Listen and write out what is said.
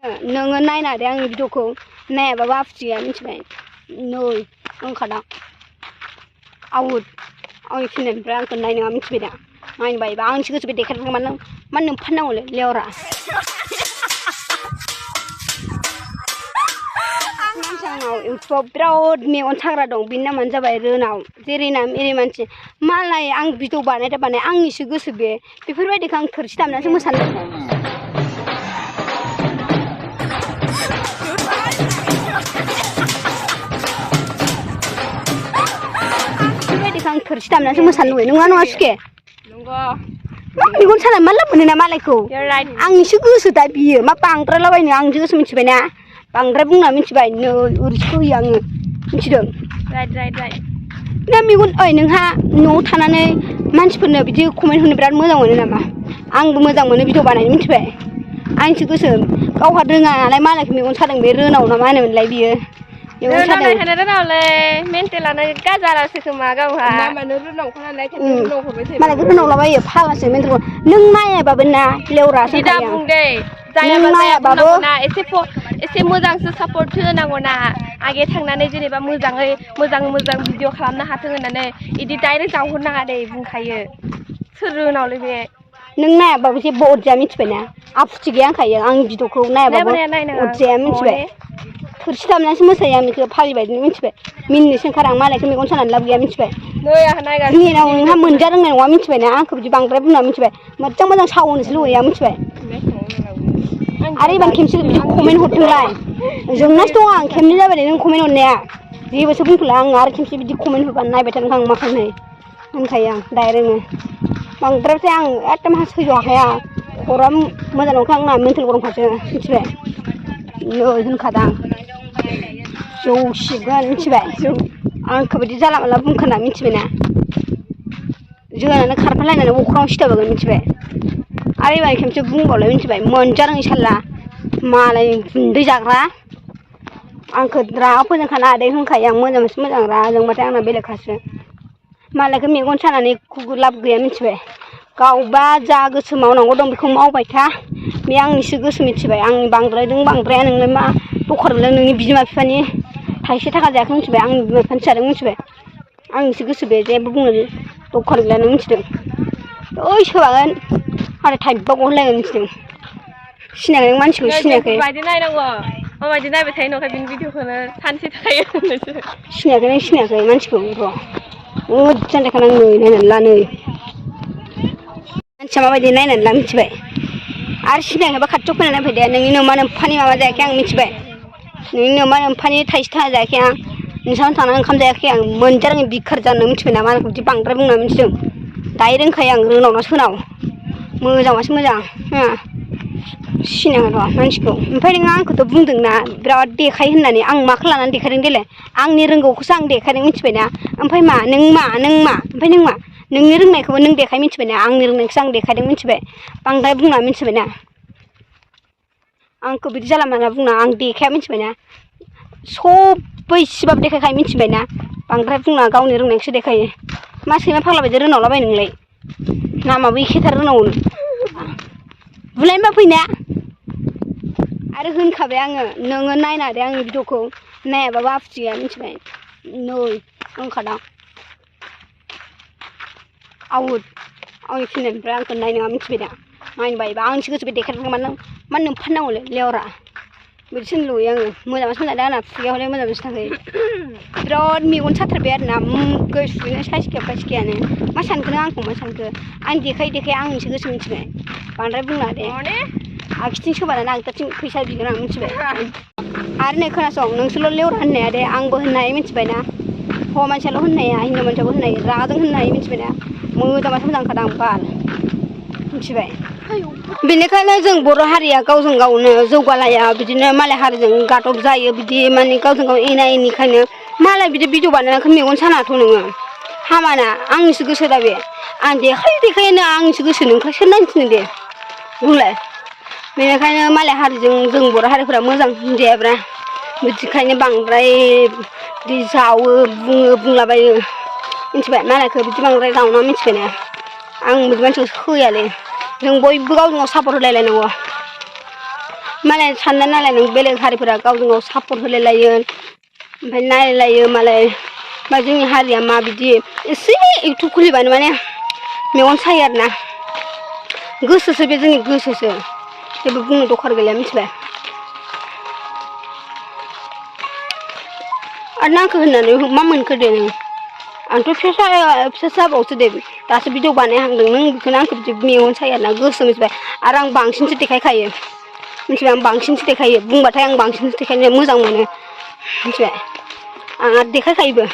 नोङो नायनादे आंनि भिडिअखौ नायाबाबो आफुथिया मिथिबाय नै ओंखारदां आउट आंनि फिल्मनिफ्राय आंखौ नायनाङा मिथिबाय दा नायनो बायोबा आंसो गोसो बे देखायनो मानो नों फाननांगौलै लेवरा आंनाव इउटुबाव बिराद मेगन साग्रा दं बिनि नामानो जाबाय रोनाव जेरै नाम एरै मानसि मालाय आं भिडिअ बानाय आंनिसो गोसो बेफोरबायदिखौ आं थोरसि दामनासो मोसानो आं थोरसि दामनासो मोसानो लुगैयो नङा नङा सुखे मेगन सानाय मा लाब मोनो ना मालायखौ आंनिसो गोसो दा बियो मा बांद्रायलाबायनो आंसो गोसो मिथिबाय ना बांद्राय बुंना मिथिबाय नै ओरैसो होयो आङो मिथिदों ना मेगन ओइ नोंहा न'आव थानानै मानसिफोरनो बिदि कमेन्ट होनो बिराद मोजां मोनो नामा आंबो मोजां मोनो भिडिअ बानायनो मिथिबाय आंसो गोसो गावहा रोङा नालाय मालायखौ मेगन सादों बे रोनाव ना मा होनोमोनलाय बियो मालायखौ रोनावलाबायो फाग्लासो मेन्टेल नों नायाबाबो ना लेवरासो नायाबाबो एसे मोजांसो सापर्ट होनांगौ ना आगे थांनानै जेनेबा मोजां भिडिअ खालामनो हाथों होननानै इदि डाइरेक्ट जावहरनाङा दे बुंखायो सोर रोनावलै बे नों नायाबाबो जेबो अरजाया मिथिबायना आफुथि गैया होनखायो आंनि भिडिअखौ नायाबाबो अरजाया मिथिबाय थोरसि दामनासो मोसायो आं बेखौ फालिबायदिनो मिथिबाय मिनिनोसो ओंखारो आं मालायखौ मेगन सानानै लाब गैया मिथिबाय मिनिनाव नोंहा मोनजा रोंनाय नङा मिथिबायना आंखौ बिदि बांद्राय बुंना मिथिबाय मोजां सावनोसो लुगैयो आं मिथिबाय आरो एबार खेमसे बिदि कमेन्ट हरथोंलाय जोंनासो दं आं खेमनै जाबाय नों कमेन्ट हरनाया जेबोसो बुंथ'ला आं आरो खेमसे बिदि कमेन्ट हरबानो नायबाय थानो आं मा खालामनो होनखायो आं डाइरेक्टनो बांद्रायसै आं एकदम सैज' हाखाया खर'आ मोजां नंखाया आंना मेन्टेल गरमखासो मिथिबाय नै होनखादां जौसिगोन मिथिबाय आंखौ बिदि जाला माला बुंखाना मिथिबायना जोंहानो खारफालायनानै अख्राङाव सिथाबोगोन मिथिबाय आरो एबार खेमसे बुंबावलाय मिथिबाय मोनजारोङै सारला मालाय गुन्दै जाग्रा आंखौ रागा फोजोंखानो आदै होनखायो आं मोजांसो मोजां रागा जोंबाथाय आंना बेलेगखासो मालायखौ मेगन सानानै लाब गैया मिथिबाय गावबा जा गोसो मावनांगौ दं बेखौ मावबाय था बे आंनिसो गोसो मिथिबाय आंनि बांद्राया नोंलाय मा दखानलाय नोंनि बिमा बिफानि थाइसे थाखा जायाखै मिथिबाय आंनि बिमा बिफानि जादों मिथिबाय आंनिसो गोसो बे जेबो बुंनो दखान गैला नों मिथिदों ओइ सोबागोन आरो थाइबा गहोलायगोन मिथिदों सिनायनाय नों मानसिखौ सिनायाखै माबायदि नायनांगौ माबायदि नायबाय थायो नंखाय बिनि भिडिअखौनो सानसे थायो सिनायाखै नों सिनायाखै मानसिखौ र' मोजां देखायना नै नायनानै ला नै मानसिया माबायदि नायनानै ला मिथिबाय आरो सिनायाखैबा खाथियाव फैनानै नायफै दे नोंनि नोमा नोम्फानि माबा जायाखै आं मिथिबाय नोंनि नोमा नोम्फानि थाइसे थाखा जायाखै आं नोंसानाव थांनानै ओंखाम जायाखै आं मोनजारोङै बिखार जानो मिथिबाय ना मालायखौ बिदि बांद्राय बुंना मिथिदों दायो रोंखायो आं रोनाव ना सोनाव मोजांबासो मोजां सिनायगोन र' मानसिखौ ओमफ्राय नोङो आंखौथ' बुंदोंना बिराद देखाय होननानै आं माखौ लानानै देखायदों देलाय आंनि रोंगौखौसो आं देखायदों मिथिबायना ओमफ्राय ओमफ्राय नों मा नोंनि रोंनायखौबो नों देखाय मिथिबायना आंनि रोंनायखौसो आं देखायदों मिथिबाय बांद्राय बुंना मिथिबायना आंखौ बिदि जाला माला बुंना आं देखाया मिथिबायना सबबो इसेबाबो देखायखायो मिथिबायना बांद्राय बुंना गावनि रोंनायखौसो देखायो मा सैमा फाग्ला बायदि रोनावलाबाय नोंलाय नामाबो एखेथार रोनावनो बुलायनोबा फैना आरो होनखाबाय आङो नोङो नायनादे आंनि भिडिअखौ नायाबाबो आफुथि गैया मिथिबाय नै ओंखारदां आउट आंनि फिल्मनिफ्राय आंखौ नायनाङा मिथिबाय दा नायनो बायोबा आंसो गोसो बे देखायनो मानो नों फाननांगौलै लेवरा बिदिसो होननो लुगैयो आङो मोजांसो मोजां आंना खुगाया हले मोजांसो थाखायो बिराद मेगन साथारबाय आरोना गोसोनो साइस गैयानो मा सानखो नों आंखौ मा सानखो आं देखाय आंनिसो गोसो मिथिबाय बांद्राय बुंना दे आखिथिं सोबानानै आगदाथिं फैसा बिगोन आं मिथिबाय आरो नै खोनासं नोंसोरल' लेवरा होननाया दे आंबो होननाय मिथिबायना हौवा मानसियाल' होननाया हिनजाव मानसियाबो होननाय रागाजों होननाय मिथिबायना मोजांबासो मोजांखादां बाल मिथिबाय बेनिखायनो जों बर' हारिया गावजों गावनो जौगालाया बिदिनो मालाय हारिजों गादब जायो बिदि माने गावजों गाव एना एनिखायनो मालाय बिदि भिडिअ बानायनायखौ मेगन सानाथ' नोङो हामाना आंनिसो गोसो दा बे आं देखायोनो आंनिसो गोसो नोंखौ सोर नायनो थिनो दे बुंलाय बेनिखायनो मालाय हारिजों जों बर' हारिफोरा मोजां होनजायाब्रा बिदिखायनो बांद्राय बिदि जावो बुंलाबायो मिथिबाय मालायखौ बिदि बांद्राय जावना मिथिबायना आं बिदि मानसिखौ होयालै जों बयबो गावजों गाव सापर्ट होलायलायनांगौ मालाय सानना नालाय नों बेलेग हारिफोरा गावजों गाव सापर्ट होलायलायो ओमफ्राय नायलायो मालाय मा जोंनि हारिया मा बिदि एसे इउटुब खुलिबानो माने मेगन सायो आरोना गोसोसो बे जोंनि गोसोसो जेबो बुंनो दरखार गैला मिथिबाय आरो नांखो होननानै मा मोनखो दे नों आंथ' फिसा जाबावसो दे दासो भिडिअ बानायहांदों नों बेखौनो आंखौ बिदि मेगन सायो आरोना गोसो मिथिबाय आरो आं बांसिनसो देखायखायो मिथिबाय आं बांसिनसो देखायो बुंबाथाय आं बांसिनसो देखायनो मोजां मोनो मिथिबाय आं आरो देखायखायोबो